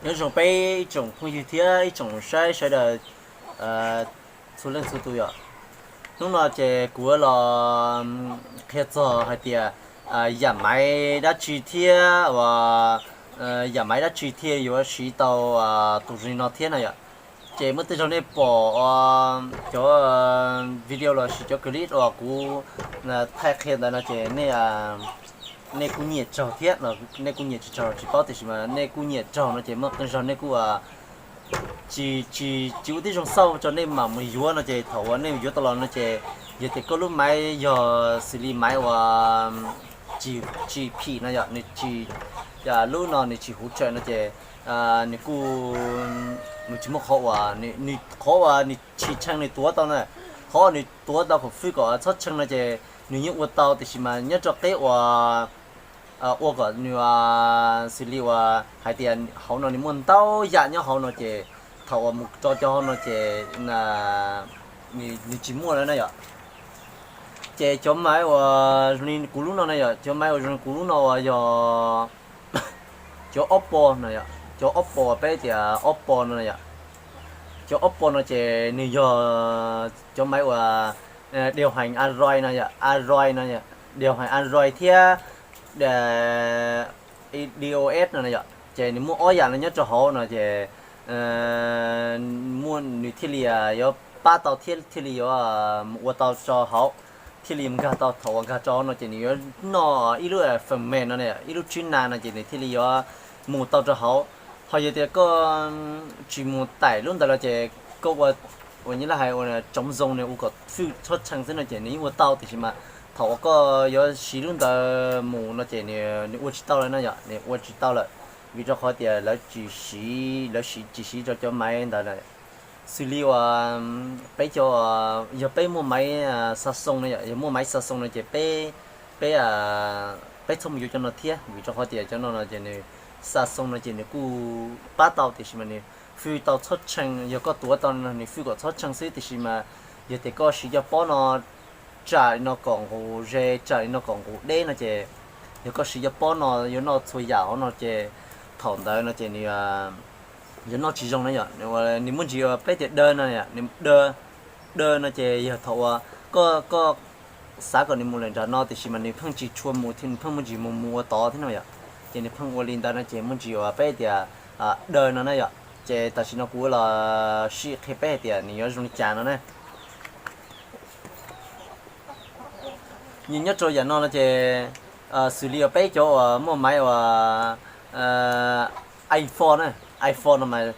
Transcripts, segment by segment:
Nyob zoo peb ib tsoom phooj ywg thiab ib tsoom saib sawv daws txhua leej txhua tus yom. Hnub no ces kuv los qhia txog hais tias yam maiv dab tsi thiab uas yam maiv dab tsi thiaj yuav siv tau tus zoo li no thiab no yom. Ces muaj tej zaug nej pom cov video los sis cov clip uas kuv thaij qhia ntawd no ces nej kuj nyiam raug thiab, nej kuj nyiam tsis raug tsis paub tiam sis mas nej kuj nyiam raug no ces muaj qee zaug nej kuj tsis, tsis, tsis ua tib zoo xauj rau nej mam mus yuav no ces thaum uas nej yuav tau los no ces yog tias koj lub maiv yog xws li maiv uas tsis phim no yom, nws tsis, lub no nws tsis huv tsawm no ces nws kuj, nws tsis muaj qhov uas, nws qhov uas nws tsis tshee nws tuav tau na, qhov uas nws tuav tau kom fwj kom txhob tshee no ces nws yeej ua tau tiam sis mas nyob rau qeb uas ua kom nws xws li uas hais tias hauv no nws muaj ntau yam nyob hauv no ces thaum uas mus rau cov hauv no ces nws tsis muaj lawm na yom. Ces cov maiv uas zoo li kuv lub no na yom, cov maiv uas zoo li kuv lub no uas yog cov Oppo no yom, cov Oppo peb tias Oppo no yom. Cov Oppo no ces nws yog cov maiv uas điều hành Android no yom, Android no, điều hành Android thiab iOS no yom, ces nws muaj ob yam no nyob rau hauv no ces muaj nws thiaj li yuav pab tau thiab thiaj li yuav mus ua tau rau hauv, thiaj li nkag tau thaum uas nkag rau hauv no ces nws yuav noj ib lub phần mềm no, ib lub tswb na no ces nws thiaj li yuav mus tau rau hauv. Ho yog tias koj tsis mus tải lub ntawd los ces koj ua, ua nyob lawv hais ua chống rung nws ua kom fwj txhob tshee xwb no ces nws yeej ua tau tiam sis mas thaum uas koj yuav siv lub ntawd mus no ces nws ua tsis tau lawm na yom, nws ua tsis tau lawm. Vim rau qhov tias lawv tsis siv, lawv siv tsis siv rau cov maiv ntawd lawm. Xws li uas peb cov, yog peb muaj maiv xa xoo no yom, yog muaj maiv xa xoo no ces peb, peb, peb txhob mus yuav cov no thiab vim rau qhov tias cov no no ces nws xa xoo no ces nws kuj pab tau tiam sis mas nws fwj tau txhob tshee, yog koj tuav tau no nws fwj kom txhob tshee xwb tiam sis mas yog tias koj siv cov pob no tsam li no kom nqus ze, tsam li no kom nqus deb no ces yog koj siv cov pob no yuav noj txhua yam hauv no ces thaum ntawd no ces nws yuav noj tsis zoo na yom. Nws muaj ntsis uas peb tias daw no, nws daw, daw no ces yog thaum uas koj, koj xav kom nws mus lawm nram no tiam sis mas nws pheej tsis tshua mus thiab nws pheej muaj ntsis mus mus ua tod thiab no yom. Ces nws pheej ua li ntawd no ces muaj ntsis uas peb tias daw no na yom. Ces tam sim no kuv los sim qhia peb hais tias nws yuav zoo li cas no na. Nws nyob rau yam no no ces xws li uas peb cov uas muaj maiv uas iPhone na, iPhone no mas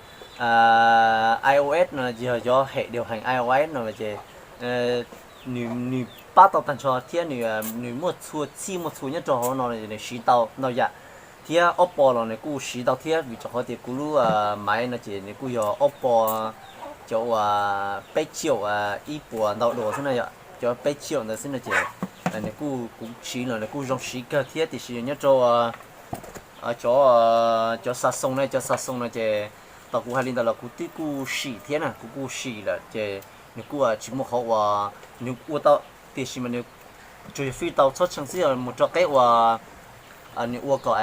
iOS no yog cov hệ điều hành iOS no ces nws pab tau tag nrho thiab nws muaj txhua txhij muaj txhua nyob rau hauv no nws siv tau ntau yam. Thiab Oppo los nws kuj siv tau thiab vim rau qhov tias kuv lub maiv no ces nws kuj yog Oppo cov uas peb triệu ib puas ntau dua xwb na yom, cov peb triệu ntawd xwb no ces nws kuj, kuv siv los nws kuj zoo siv kawg thiab tiam sis nyob rau cov, cov xa xoo na, cov xa xoo no ces tau kuv hais li ntawd los kuv twb kuj sim thiab na, kuv kuj sim lawm ces nws kuj tsis muaj qhov uas nws ua tau tiam sis mas nws tsuas yog fij tau txhob tshee xwb mus rau qeb uas nws ua kom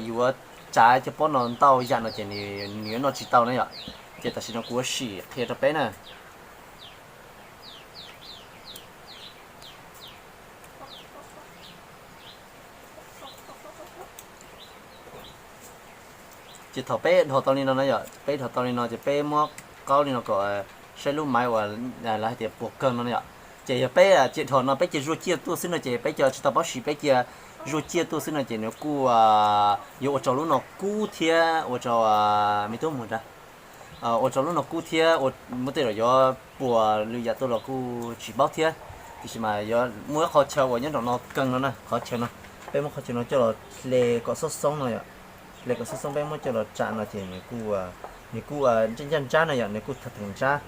yuav tsav cov pob no ntau yam no ces nws yuav noj tsis tau na yom. Ces tam sim no kuv yuav sim qhia rau peb na. Ces thaum peb dhos tau li no na yom, peb dhos tau li no ces peb muab qaub li no kom saib lub maiv uas lawv hais tias puas kawg no na yom. Ces yog peb cia dhos no peb cia zuaj ciaj tuaj xwb no ces peb cia tsis tau paub siv, peb cia zuaj ciaj tuaj xwb no ces nws kuj yuav ua rau lub no kub thiab ua rau me tub mus nrad, ua rau lub no kub thiab muab tej zaum yuav puas lwm yam tuaj los kuj tsis paub thiab. Tiam sis mas yuav muaj ib qhov chaw uas nyob nraum no keeg no na, qhov chaw no, peb muab qhov chaw no coj los hle kom xoob xoob no yom. Hle kom xoob xoob peb muab coj los tsam no ces nws kuj, nws kuj ncaj ntsab na yom, nws kuj theem theem ntsab.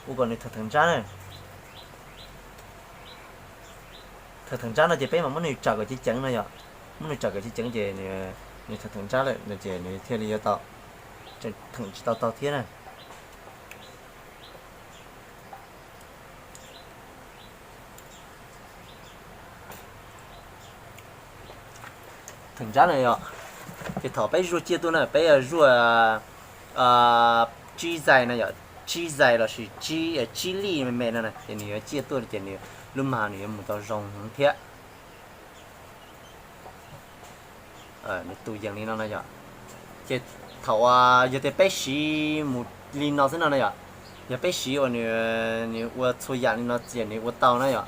Ua kom nws theem theem ntsab na. Theem theem ntsab no ces peb mam muab nws tsam kom ceev ceev no yom. Muab nws tsam kom ceev ceev ces nws theem theem ntsab lawm no ces nws thiaj li yuav tau, theem tsis tau taug thiab na. Theem ntsab no yom. Ces thaum peb zuaj ciaj tuaj na, peb zuaj tsib zais no yom, tsib zais lossis tsib lij me me no na, ces nws yuav ciaj tuaj ces nws lub mag nws yuav mus tau zoo thiab. Nws tu yees li no no yom. Ces thaum yog tias peb siv mus li no xwb no na yom, yog peb siv uas nws ua txhua yam li no ces nws ua tau na yom.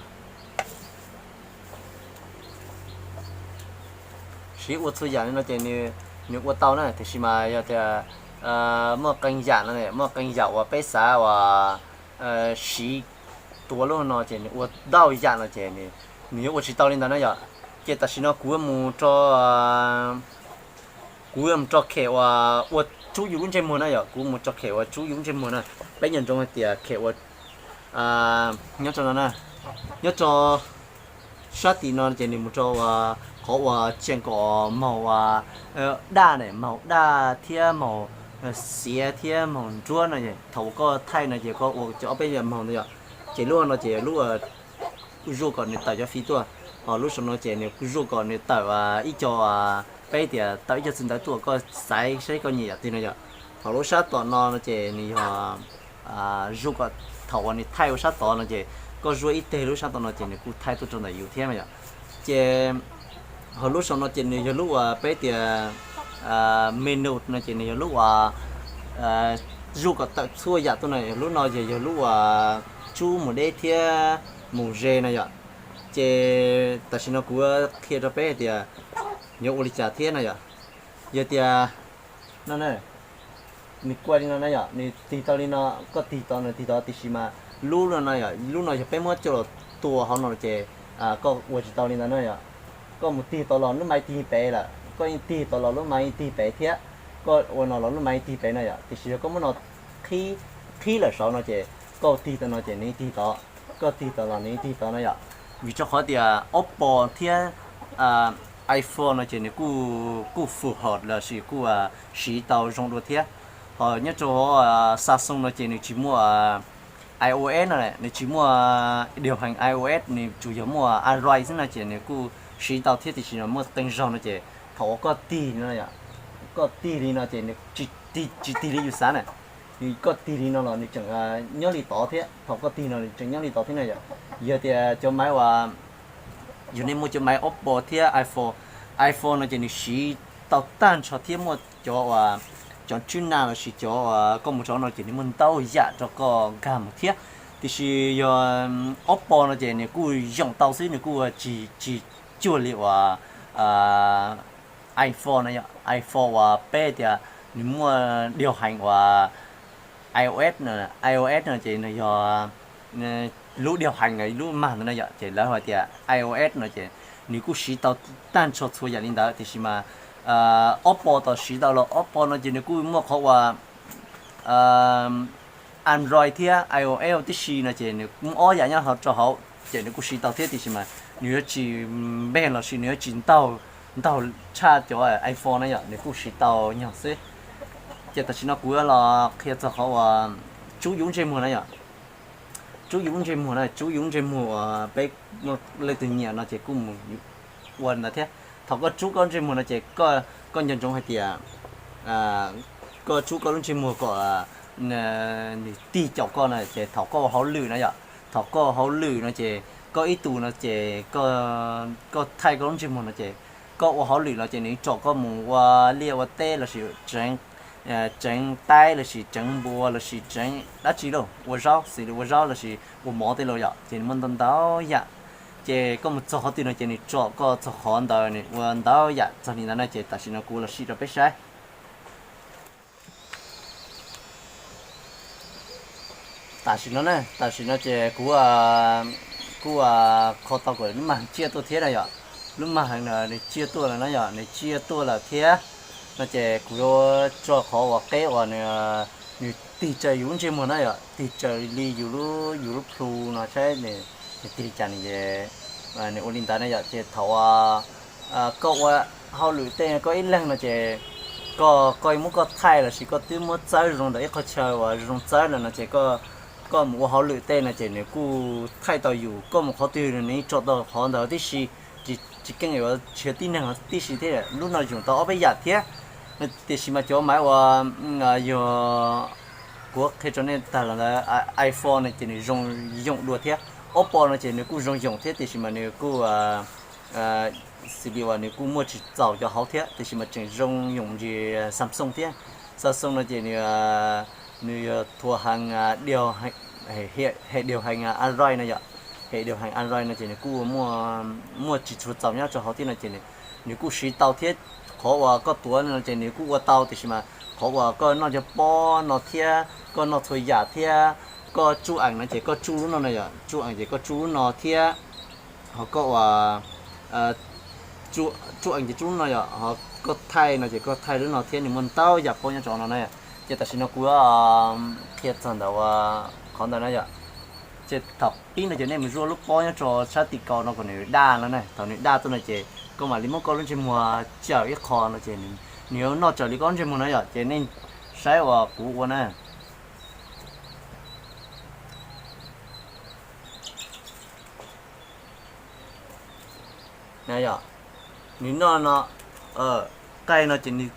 Siv ua txhua yam li no ces nws ua tau na, tiam sis mas yog tias muaj qee yam no, muaj qee yam uas peb xav uas siv tuav lub no ces nws ua ntau yam no ces nws yuav ua tsis tau li ntawd na yom. Ces tam sim no kuv mus rau, kuv mus rau khem uas ua tsub yus lub ntsej muag na yom, kuv mus rau khem uas tsub yus lub ntsej muag na. Peb nco ntsoov hais tias khem uas nyob rau no na, nyob rau sab tim no ces nws mus rau uas qhov uas tseem kom maug uas daj na, maug daj thiab maug xiav thiab maug nruab no. Thaum uas koj thaij no ces koj ua cov ob peb yam maug ntawd yom, ces lub no ces lub zuaj kom nws tawm cov fij tuaj, ho lub saum no ces nws kuj zuaj kom nws tawm ib co, peb tias tawm ib co txiv ntawv tuaj, koj xaiv saib koj nyiam yam twg no yom. Thaum lub sab tom no no ces nws yog zuaj kom thaum uas nws thaij ua sab tod no ces koj zuaj ib teg lub sab tom no ces nws kuj thaij tuaj rau ntawm yus thiab no yom. Ces ho lub saum no ces nws yog lub uas peb tias menu no ces nws yog lub uas zuaj kom tawm txhua yam tuaj no, lub no ces yog lub uas tsub mus deb thiab mus ze no yom. Ces tam sim no kuv qhia rau peb hais tias yuav ua li cas thiab no yom. Yog tias no na, nws kuaj li no na yom, nws tig tau li no, koj tig tod nws tig tod, tiam sis mas lub no no yom, lub no yog peb muab coj los tua hauv no ces koj ua tsis tau li ntawd na yom. Koj mus tig tod los lub maiv tig pem lawm, koj yeej tig tod los lub maiv yeej tig pem thiab, koj ua no los lub maiv yeej tig pem na yom. Tiam sis yog koj muab no qhib lawm saud no ces koj tig tod no ces nws yeej tig tod, koj tig tod los nws yeej tig tod na yom. Vim rau qhov tias Oppo thiab iPhone no ces nws kuj, kuj phù hợp lossis kuj siv tau zoo dua thiab. Ho nyob rau Samsung no ces nws tsis muaj iOS no, nws tsis muaj điều hành iOS, nws tsuas yog muaj Android xwb no ces nws kuj siv tau thiab, tiam sis no muaj qee zaug no ces thaum uas koj tig li no, koj tig li no ces nws tsis tig li yus xav na. Koj tig li no los nws tseem nyob li tod thiab, thaum koj tig no nws tseem nyob li tod thiab na yom. Yog tias cov maiv uas, yog nej muaj cov maiv Oppo thiab iPhone, iPhone no ces nws siv tau tag nrho thiab muaj cov uas, cov tswb na lossis cov uas koj mus rau no ces nws muaj ntau yam rau koj nkag mus thiab. Tiam sis yog Oppo no ces nws kuj yoom tau xwb, nws kuj tsis, tsis cuag li uas iPhone no yom. iPhone uas peb tias nws muaj điều hành uas iOS no, iOS no ces nws yog lub điều hành lub mag ntawd no yom, ces lawv hais tias iOS no ces nws kuj siv tau tag nrho txhua yam li ntawd, tiam sis mas Oppo tos siv tau los Oppo no ces nws kuj muaj qhov uas Android thiab iOS tib si no ces nws muaj ob yam nyob rau hauv, ces nws kuj siv tau thiab, tiam sis mas nws yuav tsis npeeg lossis nws yuav tsis ntaug, ntaug tshaj cov iPhone na yom, nws kuj siv tau nyog xwb. Ces tam sim no kuv yuav los qhia txog qhov uas tsub yus ntsej muag na yom. Tsub yus ntsej muag na, tsub yus ntsej muag uas peb leej twg nyiam no ces kuj mus ua ntawd thiab. Thaum koj tsub koj ntsej muag no ces koj nco ntsoov hais tias koj tsub koj lub ntsej muag kom nws tig caum koj na, ces thaum koj ua hauj lwm na yom, thaum koj ua hauj lwm no ces koj ib tug no ces koj thaij koj lub ntsej muag no ces koj ua hauj lwm los ces nws tsom koj mus ua liaj ua teb lossis tseev, tseev taib lossis tseev npua lossis tseev dab tsi lauj, ua zaub, xws li ua zaub lossis ua mov tej lauj yom, ces nws muaj ntau ntau yam. Ces koj mus txog qhov twg no ces nws tsom koj txog qhov ntawd, nws ua ntau yam txog li ntawd na, ces tam sim no kuv los sim rau peb saib. Tam sim no na, tam sim no ces kuv kuj kho tau kom lub mag tsiaj tuaj thiab na yom. Lub mag heev no nws tsiaj tuaj lawm na yom, nws tsiaj tuaj lawm thiab no ces kuv yuav tso qhov uas qeb uas nws tig raws yus lub ntsej muag na yom, tig raws li yus lub, yus lub plhu no saib nws tig li cas, nws ua li ntawd na yom. Ces thaum koj ua hauj lwm tej koj ib leeg no ces koj, koj muab koj thaij lossis koj twb muab txawb zoo ntawm ib qhov chaw uas zoo txawb lawm no ces koj mus ua hauj lwm tej no ces nws kuj thaij tau yus, koj mus qhov twg nws tsom tau qhov ntawd tib si, tsis tsis keej yuav nrhiav tib neeg tib si thiab. Lub no yoom tau ob peb yam thiab, tiam sis mas cov maiv uas yog kuv qhia rau nej tag los ntawd, iPhone no ces nws zoo yoom dua thiab. Oppo no ces nws kuj zoo yoom thiab, tiam sis mas nws kuj xws li uas nws kuj muaj tsis txaus cov hauv thiab, tiam sis mas tseem zoo yoom ntsis Samsung thiab. Samsung no ces nws, nws yog thuam heev, heev điều hành Android no yom. Heev điều hành Android no ces nws kuj muaj tsis tshua txaus nyob rau hauv thiab no ces nws kuj siv tau thiab. Qhov uas koj tuav no ces nws kuj ua tau, tiam sis mas qhov uas koj noj cov pob no thiab koj noj txhua yam thiab, koj tsuj ees no ces koj tsuj lub no no yom, tsuj ees ces koj tsuj lub no thiab, ho koj ua tsuj ees ces tsuj lub no yom, ho koj thaij no ces koj thaij lub no thiab. Nws muaj ntau yam pob nyob rau no na. Ces tam sim no kuv qhia txog ntawm uas qhov ntawd na yom. Ces thaum pib no ces nej mus zuaj lub pob nyob rau sab tim kaus no kom nws daj no na. Thaum nws daj tuaj no ces koj mam li muab koj lub ntsej muag cawm ib qho no ces nws yuav noj raws li koj lub ntsej muag no yom. Ces nej saib uas kuv ua na. Yog nws noj no, qaij no ces nws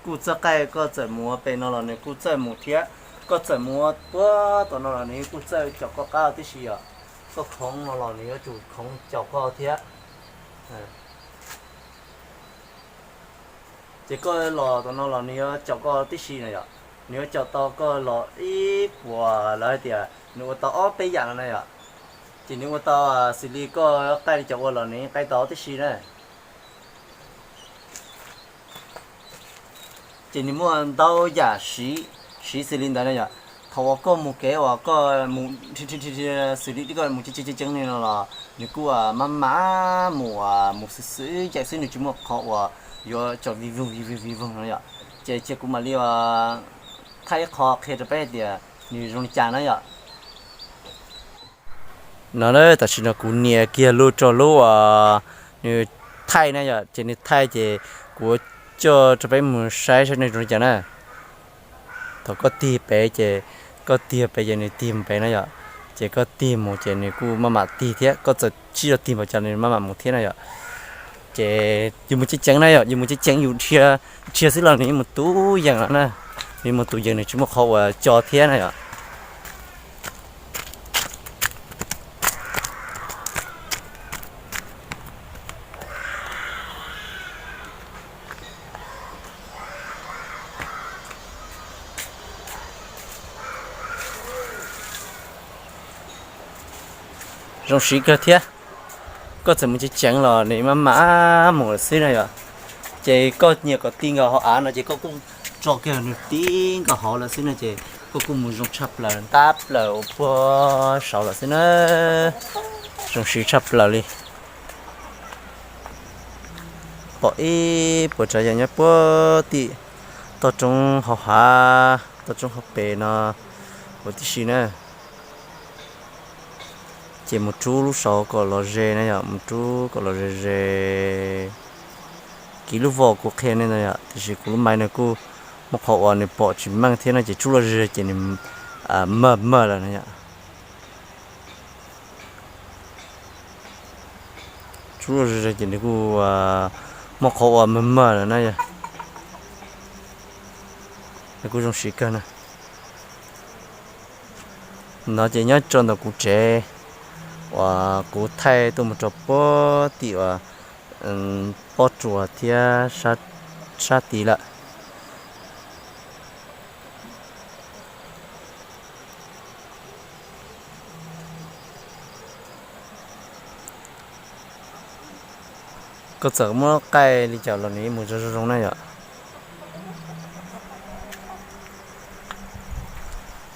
kuj txawj qaij, koj txawm mus ua pem no los nws kuj txawj mus thiab. Koj txawm mus ua puag tom no los nws kuj txawj caum koj qab tib si yom. Koj khoov no los nws yuav tsum khoov caum koj thiab. Ces koj los tom no los nws yuav caum koj tib si na yom. Nws yuav caum tau koj los ib puas, lawv hais tias nws ua tau ob peb yam no na yom. Ces nws ua tau xws li koj qaij li cas ua los nws qaij tau tib si na. Ces nws muaj ntau yam siv, siv xws li ntawd na yom. Thaum uas koj mus kev uas koj mus xws li koj mus ceev ceev li no los nws kuj maj mam mus, mus xwb xwb yeem xwb, nws tsis muaj qhov uas yuav caum vij voog vij voog vij voog no yom. Ces cia kuv mam li thaij ib qho qhia rau peb hais tias nws zoo li cas na yom. No tam sim no kuv nias kiag lub rau lub uas nws thaij na yom, ces nws thaij ces kuv coj rau peb mus saib saib nws zoo li cas na. Thaum koj tig pem ces, koj tig pem ces nws tig mus pem na yom. Ces koj tig mus ces nws kuj maj mam tig thiab, koj txawm tsis tau tig npaum cas nws maj mam mus thiab na yom. Ces yus mus ceev ceev na yom, yus mus ceev ceev yus dhia, dhia xwb los nws yeej mus tus yees no na. Nws mus tus yees, nws tsis muaj qhov uas co thiab na yom. Zoo siv kawg thiab. Koj txawm mus ceev ceev los nws maj mam mus lawm xwb na yom. Ces koj nyiam kom ti nkaus hauv av no ces koj kuj tso kiag nws ti nkaus hauv lawm xwb no ces koj kuj mus zoo tshaj plaws, ntab plaws ua puag saud lawm xwb na. Zoo siv tshaj plaws li. Pom ib puas tsav yam nyob puag tim toj roob hauv hav, toj roob hauv pes no ua tib si na. Ces mus rub lub saud kom los ze na yom, mus rub kom los ze ze. Kiv lub voj kuv qhia nej ntag yom, tiam sis kuv lub maiv no kuj muaj qhov uas nws pom tsis meej thiab no ces rub los ze ze ces nws maj maj lawm na yom. Rub los ze ze ces nws kuj muaj qhov uas maj maj lawm na yom. Nws kuj zoo siv kawg na. No ces nyob rau ntawm kuv tsev uas kuv thaij tuaj mus rau puag tim uas pob tsuas thiab sab tid lawm. Koj txawm muab qaij li cas los nws yeej mus tau zoo zoo na yom.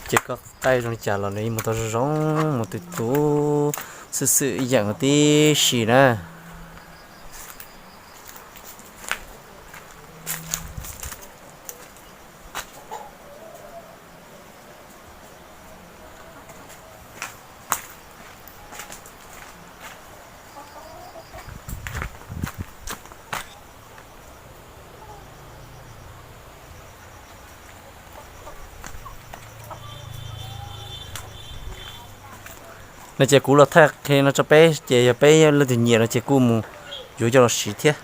Ces koj qaij zoo li cas los nws yeej mus tau zoo zoo, mus tus tus xwb xwb yeem tib si na. No ces kuv los thaij qhia no rau peb, ces yog peb leej twg nyiam no ces kuj mus yuav coj los siv thiab.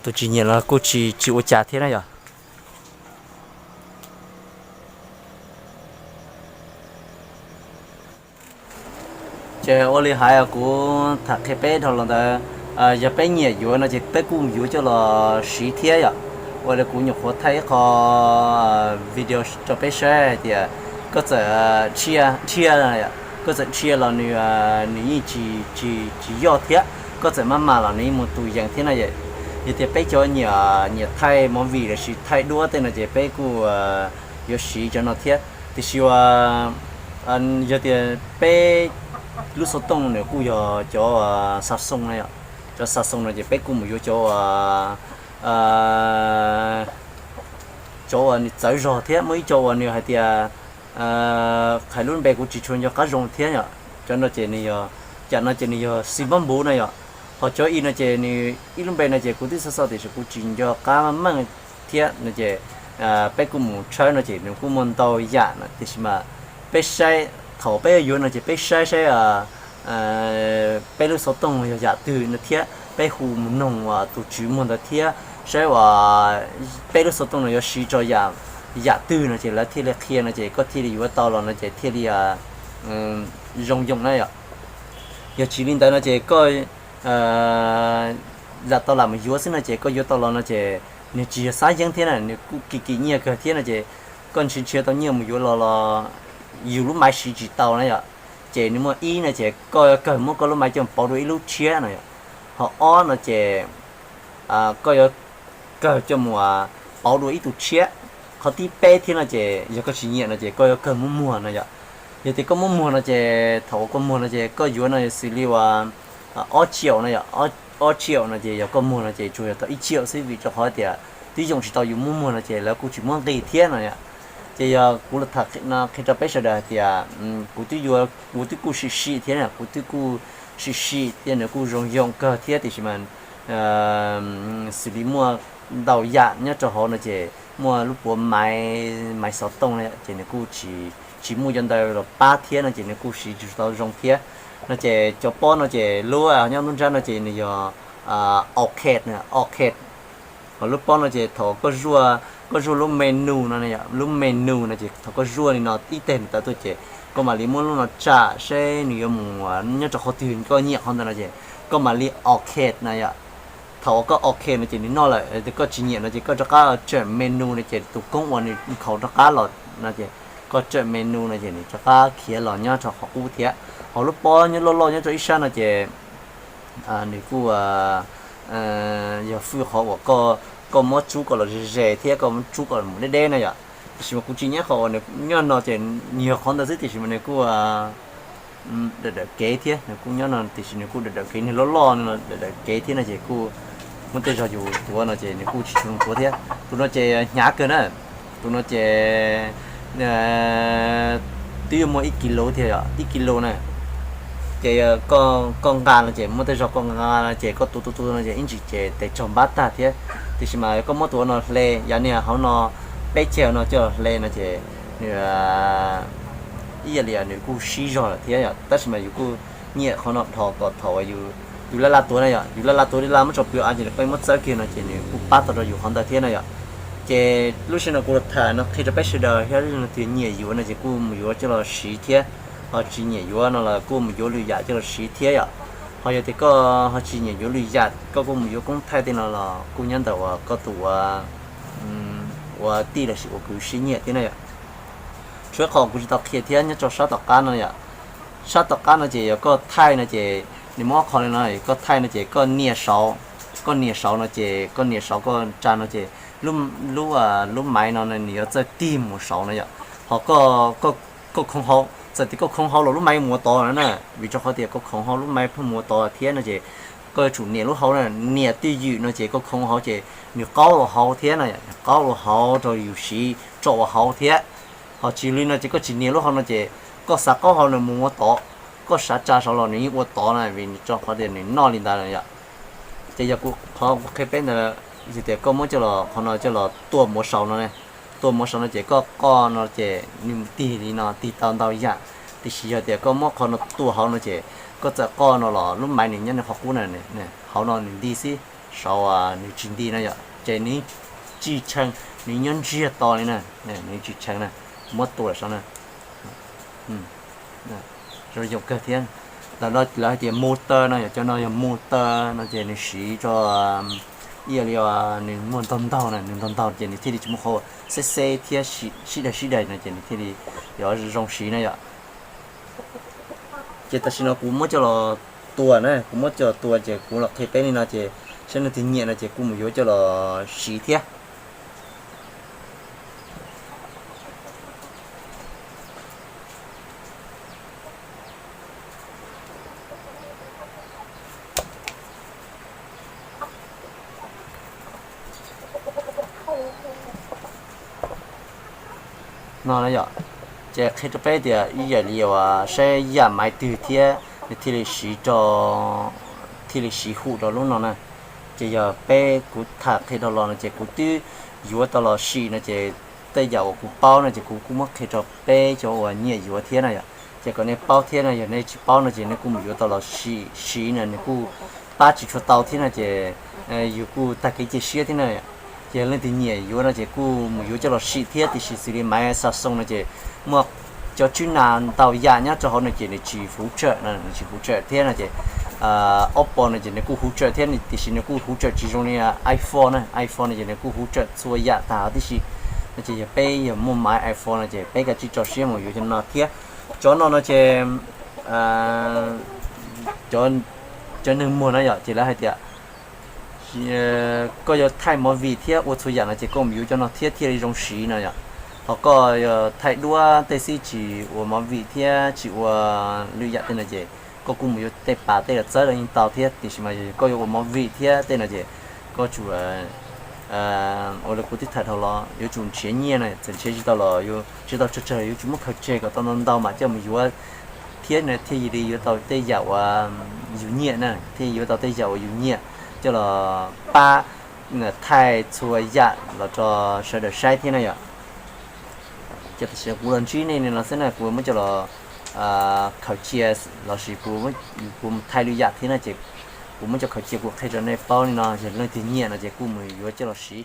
Tus tsis nyiam los kuj tsis tsis ua cas thiab na yom. Ces ua li hais kuv tham qhia peb dhau los ntawd, yog peb nyiam yuav no ces peb kuj yuav coj los siv thiab yom. Ua li kuv nyuam qhuav thaij ib qho video rau peb saib hais tias koj txawm dhia, koj txawm dhia los nws, nws yeej tsis, tsis yoj thiab, koj txawm maj mam los nws yeej mus tus yees thiab no. Yog tias peb cov nyiam, nyiam thaij movie lossis thaij duab tej no ces peb kuj yuav siv cov no thiab. Tiam sis uas yog tias peb lub xov tooj nws kuj yog cov Samsung na yom, cov Samsung no ces peb kuj mus yuav cov uas, cov uas nws txawv zog thiab, muaj ib co uas nws hais tias, hais lub npe kuv tsis tshua nco qab zoo thiab yom. Cov no ces nws yog, cam no ces nws yog xi npab npuv na yom. Ho cov i no ces nws ib lub npe no ces kuv twb xav xav tiam sis kuv tsis nco qab meej thiab no ces peb kuj mus tshawb no ces nws kuj muaj ntau yam no tiam sis mas peb saib, thaum peb yuav no ces peb saib saib peb lub xov tooj yog yam twg no thiab peb hu mus noog tus tswv muag ntawd thiab saib uas peb lub xov tooj no yuav siv rau yam twg no ces lawv thiaj li qhia no ces koj thiaj li yuav tau los no ces thiaj li zoo yoom na yom. Yog tsis li ntawd no ces koj lam tau lam mus yuav xwb no ces koj yuav tau los no ces nws tsis yog xab yeeb thiab na, nws kuj kim kim nyiaj kawg thiab no ces koj nrhiav nrhiav tau nyiaj mus yuav los los yus lub maiv siv tsis tau na yom. Ces nws muaj ib no ces koj yuav kawg muab koj lub maiv coj pauv dua ib lub tshiab no yom. Ho ob no ces koj yuav kawg coj mus pauv dua ib tug tshiab. Qhov thib peb thiab no ces yog koj tsis nyiam no ces koj yuav kawg muab muag no yom. Yog tias koj muab muag no ces thaum uas koj muag no ces koj yuav no xws li uas ob triệu no yom, ob triệu no ces yog koj muag no ces tsuas yog tau ib triệu xwb vim rau qhov tias twb yoo tsis tau yus muab muag no ces lawv kuj tsis muab nqi thiab no yom. Ces yog kuv los tham no qhia rau peb sawv daws hais tias kuv twb yuav, kuv twb kuj sim sim thiab na, kuv twb kuj sim sim thiab nws kuj zoo yoom kawg thiab tiam sis mas xws li muaj ntau yam nyob rau hauv no ces muaj lub puav maiv, maiv xov tooj na ces nws kuj tsis muaj cov ntawd los pab thiab no ces nws kuj siv tsis tau zoo thiab. No ces cov pob no ces lub nyob nruab nrab no ces nws yog orchid, orchid. Ho lub pob no ces thaum koj zuaj, koj zuaj lub menu no, lub menu no ces thaum koj zuaj li no ib teg ntawd tuaj ces koj mam li muab lub no tsam seb nws yuav mus nyob rau qhov twg, koj nyiam qhov ntawd no ces koj mam li orchid na yom. Thaum uas koj orchid no ces nws noj lawm, koj tsis nyiam no ces koj rov qab tsam menu no ces tus koob uas nws nkhaus rov qab los no ces koj tsam menu no ces nws rov qab khiav los nyob rau qhov qub thiab. Ho lub pob nyob loj loj nyob rau ib sab no ces nws kuj yog fwj qhov uas koj muab tsub kom los ze ze thiab koj muab tsub kom los mus deb deb na yom. Tiam sis mas kuv tsis nyiam qhov uas nws nyob no ces nws yog qhov ntawd xwb tiam sis mas nws kuj dawm dawm kev thiab, nws kuj nyob no tiam sis nws kuj dawm dawm kev, nws loj loj no dawm dawm kev thiab no ces kuj muab tej zaug yus tuav no ces nws kuj tsis tshua zoo tuav thiab. Tus no ces hnyav kawg na, tus no ces twb yuav muaj ib kis lus thiab yom, ib kis lus na. Ces koj nqa no ces muaj tej zaug koj nqa no ces koj tuav tuav tuav no ces ib ntsis ces tes tsaug npab tag thiab. Tiam sis mas koj muab tus no hle, yav niag hauv no peb ceg no coj los hle no ces nws ib yam li nws kuj sib zog lawm thiab yom. Tab sis mas yus kuj nyiam qhov no dhos kom thaum yus, yus laj laj tuav na yom, yus laj laj tuav li laj muab tso pw av ces nws pheej muab txawb kiag no ces nws kuj pab tau rau yus qhov ntawd thiab na yom. Ces lub sij hawm no kuv los tham no qhia rau peb sawv daws thiab, leej twg nyiam yuav no ces kuj mus yuav coj los siv thiab, ho tsis nyiam yuav no los kuj mus yuav lwm yam coj los siv thiab yom. Ho yog tias koj ho tsis nyiam yuav lwm yam, koj kuj mus yuav koob thaij tej no los kuj nyob ntawm uas koj tus ua tij lossis ua kwv sib nyiam thiab na yom. Tshuav qhov kuv tsis tau qhia thiab nyob rau sab tom qab no yom. Sab tom qab no ces yog koj thaij no ces nws muaj ob qho li no, koj thaij no ces koj nias saud, koj nias saud no ces koj nias saud koj tsa no ces lub, lub maiv no nws yuav txawj tig mus saud no yom. Ho koj khoov hauv, txawm tias koj khoov hauv los lub maiv mus ua tod na, vim rau qhov tias koj khoov hauv lub maiv pheej mus ua tod thiab no ces koj yuav tsum nias lub hauv na, nias twj ywm no ces koj khoov hauv ces nws qaub los hauv thiab no, qaub los hauv rau yus siv tso ua hauv thiab. Ho tsis li no ces koj tsis nias lub hauv no ces koj xav qaub hauv nws mus ua tod, koj xav tsa saud los nws yeej ua tod na, vim rau qhov tias nws noj li ntawd yom. Ces yog kuv qhov kuv qhia peb ntawd, yog tias koj muab coj los qhov no coj los tua mus ua saud no, tua mus ua saud no ces koj qoj no ces nws mus tig li no tig tau ntau yam. Tiam sis yog tias koj muab qhov no tua hauv no ces Koj txawm qoj no los lub maiv nws nyob nws qhov qub na, hauv no nws nti xwb, saud nws tsis nti na yom, ces nws tsis tshee, nws nyob ntsiag to li na, nws tsis tshee na. Muab tua saud na, zoo kawg thiab. Ntawm no lawv hais tias motor no yom, cov no yog motor no ces nws siv rau ib yam li nws muaj ntog ntaug na, nws ntog ntaug ces nws thiaj li tsis muaj qhov xeb xeb thiab sib daig sib daig no ces nws thiaj li yuav zoo siv na yom. Ces tam sim no kuv muab coj los tua na, kuv muab coj los tua ces kuv los qhia peb li no ces saib leej twg nyiam no ces kuj mus yuav coj los siv thiab. No yom, ces qhia rau peb tias ib yam li uas saib yam maiv twg thiab nws thiaj li siv rau, thiaj li siv hum rau lub no na. Ces yog peb kuv tham qhia dhau los no ces kuv twb yuav tau los sim no ces tej yam uas kuv paub no ces kuv kuj muab qhia rau peb cov uas nyiam yuav thiab na yom. Ces kom nej paub thiab no, yog nej tsis paub no ces nej kuj mus yuav tau los sim siv no nws kuj pab tsis tshua tau thiab no ces yus kuj tag kev cia siab thiab na. Ces leej twg nyiam yuav no ces kuj mus yuav coj los sim thiab, tiam sis xws li maiv Samsung no ces muaj cov tswb nas ntau yam nyob rau hauv no ces nws tsis huv tsawm no, nws tsis huv tsawm thiab no ces Oppo no ces nws kuj huv tsawm thiab tiam sis nws kuj huv tsawm tsis zoo li iPhone na. iPhone no ces nws kuj huv tsawm txhua yam tag huv tib si. No ces yog peb yog muaj maiv iPhone no ces peb kav tsij tso siab mus yuav cov no thiab. Cov no no ces cov neeg muag no yom ces lawv hais tias koj yuav thaij movie thiab ua txhua yam no ces koj mus yuav cov no thiab thiaj li zoo siv no yom. Ho koj yuav thaij duab tej xwb tsis ua movie thiab tsis ua lwm yam tej no ces koj kuj mus yuav tej pas tej los txawb los yeej tau thiab, tiam sis mas yog koj yuav ua movie thiab tej no ces koj tsum ua li kuv twb tham dhau los yuav tsum nrhiav nyiaj na, txawm nrhiav tsis tau los yuav tsis tau tsawg tsawg yuav tsum muab khaws tseg kom tau ntau ntau mam coj mus yuav thiab no thiaj li yuav tau tej yam uas yus nyiam na, thiaj yuav tau tej yam uas yus nyiam coj los pab thaij txhua yam los rau sawv daws saib thiab na yom. Ces tam sim no kuv los ntsib nej li no xwb na, kuv muab coj los khaws cia lossis kuv mus thaij lwm yam thiab no ces kuv muab coj khaws cia kuv qhia rau nej paub li no, yog leej twg nyiam no ces kuj mus yuav coj los siv.